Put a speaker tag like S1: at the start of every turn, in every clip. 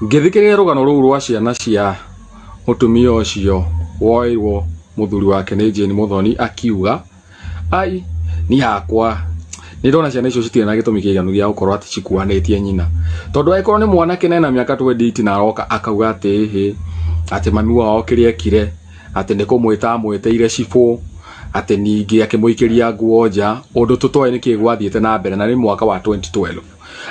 S1: Ngĩthikĩrĩria rũgano rũu rwa ciana cia mũtumia ũcio woirwo mũthuri wake nĩ Jane Muthoni akiuga ai niĩ hakwa nĩ ndona ciana icio citirĩ na gĩtũmi kĩiganu gĩa gũkorwo atĩ cikuanĩtie nyina, tondũ angĩkorwo nĩ mwanake na ena mĩaka 28 na aroka akauga atĩ ĩhĩ atĩ mami wao kĩrĩa ekire atĩ nĩ kũmwĩta amwĩtĩire cibũ, atĩ ningĩ akĩmũikĩria nguo nja, ũndũ tũtoĩ nĩkĩ gwathiĩte na mbere, na nĩ mwaka wa 2012.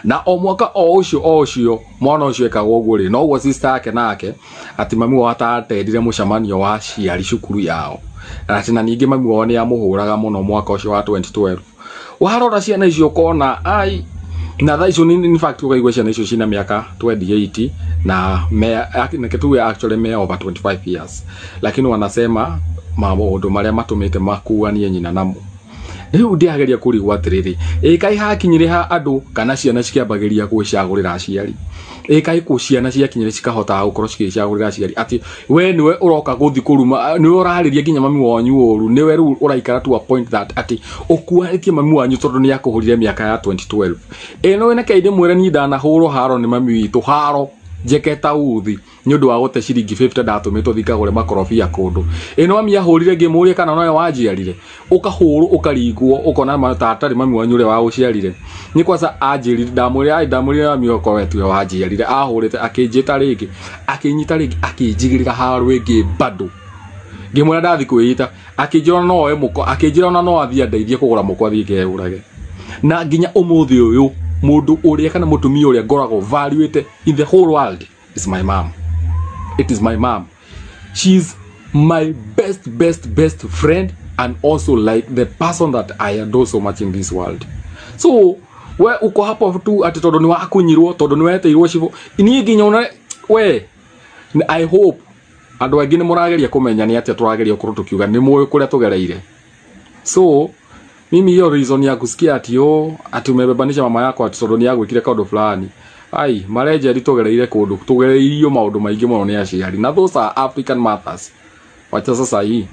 S1: Na o mwaka o ũcio o ũcio mwana ũcio ekagwo ũguo rĩ, noguo sister yake nake atĩ mami wao atatendire mũcemanio wa aciari cukuru yao, na atĩ na ningĩ mami wao nĩ amũhũraga mũno mwaka ũcio wa 2012. Warora ciana icio ũkona ai, na thaa icio in fact ũkaigua ciana icio cina mĩaka 28 na me, reke tuge actually me over 25 years, lakini wanasema maũndũ marĩa matũmĩte makuanie nyina namo. Rĩu ndĩrageria kũrigwo atĩrĩrĩ, ĩ kaĩ hakinyire ha andũ kana ciana cikĩambagĩria gwĩcagũrĩra aciari? Ĩ kaĩ kũ ciana ciakinyire cikahotaga gũkorwo cikĩcagũrĩra aciari atĩ we nĩwe ũroka gũthiĩ kũruma, nĩwe ũrarĩria nginya mami wanyu ũru, nĩwe rĩu ũraikara to a point that atĩ ũkuanĩtie mami wanyu tondũ nĩ akũhũrire mĩaka ya 2012. Ĩ no nĩkĩ ndĩmwĩre niĩ ndanahũrwo haro nĩ mami witũ, haro njeke ta uthi nĩ ũndũ wa gũte ciringi 50 ndatũmĩtwo thiĩ ngagũre makorobia kũndũ. Ĩ no mami ahũrire ngĩmũria kana nowe wanjiarire, ũkahũrwo ũkaringwo ũkona ta atarĩ mami wanyu ũrĩa wagũciarire. Nĩ kwanza anjĩrire, ndamwĩrire ai, ndamwĩrire mami wakwa we tiwe wanjiarire, ahũrĩte akĩnjĩta rĩngĩ, akĩnyita rĩngĩ, akĩnjigĩrĩra haro ĩngĩ bado. Ngĩmwĩra ndathiĩ kwĩita, akĩnjĩra no oe mũkwa, akĩnjĩra ona no athiĩ andeithie kũgũra mũkwa athiĩ ngeyũrage. Na nginya ũmũthĩ ũyũ mũndũ ũrĩa kana mũtumia ũrĩa ngoragwo valuĩte in the whole world is my mom. It is my mom. She's my best, best, best friend and also like the person that I adore so much in this world. So we uko hapo tu ati tondu ni wakunyirwo, tondu ni weteirwo cibũ. Niĩ nginya ona we, I hope andũ aingĩ nĩ mũrageria kũmenya nĩ atĩa tũrageria gũkorwo tũkiuga, nĩ mũĩ kũrĩa tũgereire. So mimi hiyo reason ya kusikia ati oh, ati umebebanisha mama yako ati tondu ni agwĩkire kaũndũ fulani, ai marenjeri tũgereire kũndũ tũgereirio maũndũ maingĩ mũno nĩ aciari, na those are African mothers. Wacha sasa hii.